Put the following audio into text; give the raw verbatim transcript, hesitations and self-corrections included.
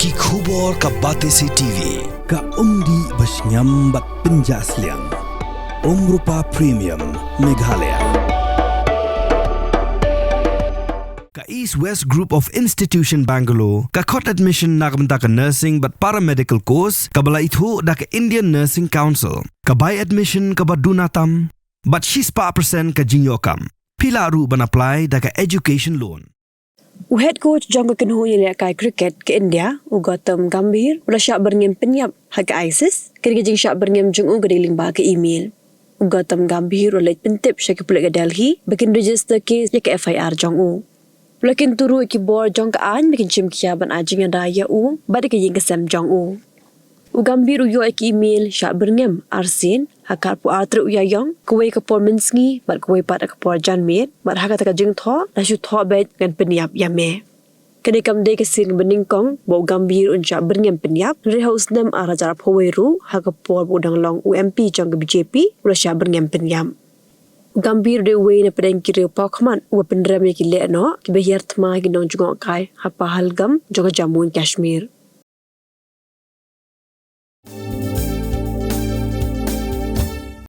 Ki khubor ka Batesi T V, ka umdih ba shngiam bad pynjah sliang. Umrupa Premium, Meghalaya. Ka East West Group of Institution Bangalore, ka khot admission na ka bynta ka nursing bad paramedical course, kaba la ithuh da ka Indian Nursing Council, ka bai admission kaba duna tam, bad shispah percent ka jingïoh kam. Phi lah ruh ban apply da ka education loan. U head coach jong ka kynhun ïalehkai cricket ka India, u Gautam Gambhir, u la shah byrngem pynïap ha ka ISIS, kane ka jingshah byrngem jong u ka dei lyngba ka email. U Gautam Gambhir u la leit pyntip sha ki pulit ka Delhi ba kin register case ïa ka F I R jong u. U la kyntu ruh ïa ki bor jong ka aiñ ba kin shim khia ban ai jingïada ïa u bad ïa ka ïing ka sem jong u. U Gambhir u ïoh ïa ka email shah byrngem arsien ha ka arphew ar tarik u Ïaïong, kawei ka por mynsngi bad kawei pat ha ka por janmiet, bad ha kata ka jingthoh la shu thoh beit, ngan pynïap ïa me. Kane kam dei ka sien ba nyngkong ba u Gambhir un shah byrngem pynïap, hynrei ha u snem ar hajar arphew wei ruh, ha ka por ba u dang long u M P jong ka B J P, u la shah byrngem pynïap. U Gambhir u dei uwei na pdeng ki riew pawkhmat uba pynrem ïa ki lehnoh kiba hiar thma ha ki nongjngohkai ha Pahalgam jong ka Jammu and Kashmir.